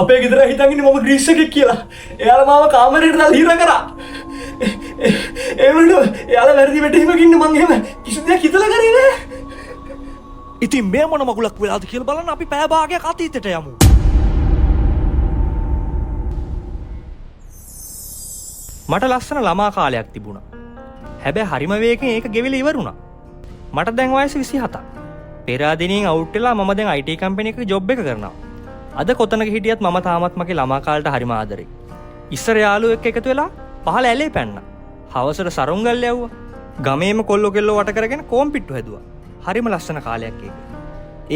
අපේ ගෙදර හිතන් ඉන්නේ මම ග්‍රීස් එකෙක් කියලා. එයාලා මාව කාමරේට දාලා හිර කරා. ඒ වුණාට එයාලා වැරදි වැටහීමක ඉන්නේ, මං එහෙම කිසි දෙයක් හිතලා කරේ නෑ. ඉතින් මේ මොන මගුලක් වෙලාද කියලා බලන්න අපි පැය භාගයක් අතීතයට යමු. මට ලස්සන ළමා කාලයක් තිබුණා. හැබැයි හරිම වේගෙන් ඒක ගෙවිලා ඉවර වුණා. මට දැන් වයස 27ක්. පෙරාදෙනියෙන් අවුට් වෙලා මම දැන් IT company එකක ජොබ් එක කරනවා. අද කොතනක හිටියත් මම තාමත් මගේ ළමා කාලේට හරිම ආදරෙයි. ඉස්සර යාළුවෝ එක්ක එකතු වෙලා පහළ ඇලේ පැන්නා. හවසට සරුංගල් යවුවා. ගමේම කොල්ලෝ කෙල්ලෝ වට කරගෙන කෝම්පිට්ටු හැදුවා. හරිම ලස්සන කාලයක් ඒක.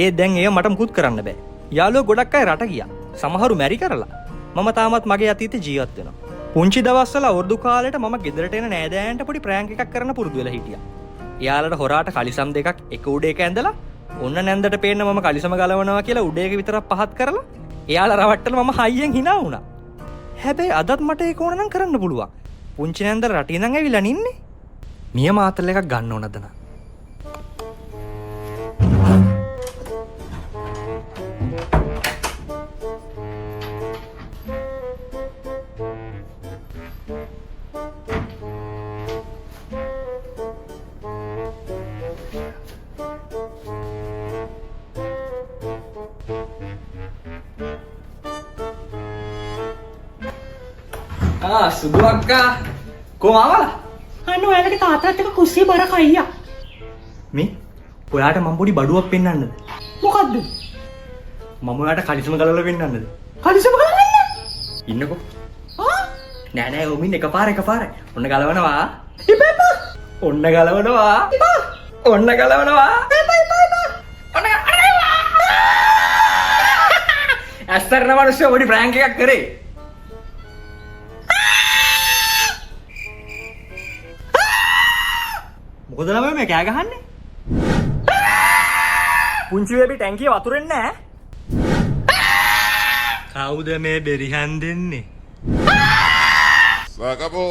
ඒ දැන් ඒව මට මුකුත් කරන්න බෑ. යාළුවෝ ගොඩක් අය රට ගියා. සමහරු මැරි කරලා. මම තාමත් මගේ අතීතේ ජීවත් වෙනවා. පුංචි දවස්වල අවුරුදු කාලෙට මම ගෙදරට එන නෑදෑයන්ට පොඩි ප්‍රෑන්ක් එකක් කරන්න පුරුදු වෙලා හිටියා. එයාලට හොරාට කලිසම් දෙකක් එක උඩ එක ඇඳලා, ඔන්න නැන්දට පේන්න මම කලිසම ගලවනවා කියලා උඩ එක විතරක් පහත් කරලා එයාලා රවට්ටලා මම හයියෙන් හිනා වුණා. හැබැයි අදත් මට ඒක ඕන නම් කරන්න පුළුවන්. පුංචි නැන්දලා රටේ ඉඳන් ඇවිල්ලා නින්නේ. නියම ආතල් එකක් ගන්න ඕනද නා. ආ සුදු අක්කා, කොහොම ආවලා? අන්න ඔයාලගේ තාත්තත් එක්ක කුස්සිය බර කයියා. මේ ඔයාට මම පොඩි බඩුවක් පෙන්වන්නද? මොකද්ද? මම ඔයාට කලිසම ගලවලා පෙන්වන්නද? කලිසම ගලවන්න? ඉන්නකෝ. ආ? නෑ නෑ, ඔමින් එකපාර එකපාරයි. ඔන්න ගලවනවා. එපා එපා. ඔන්න ගලවනවා. එපා. ඔන්න ගලවනවා. එපා එපා එපා. ඔන්න ගලවනවා. ඇස්තරන මිනිස්සු පොඩි ප්‍රැන්ක් එකක් කරේ. මොකද ළමයි මේ කෑ ගහන්නේ? පුංචි බේබි ටැංකිය වතුරෙන් නෑ. කවුද මේ බෙරිහන් දෙන්නේ? Se acabó.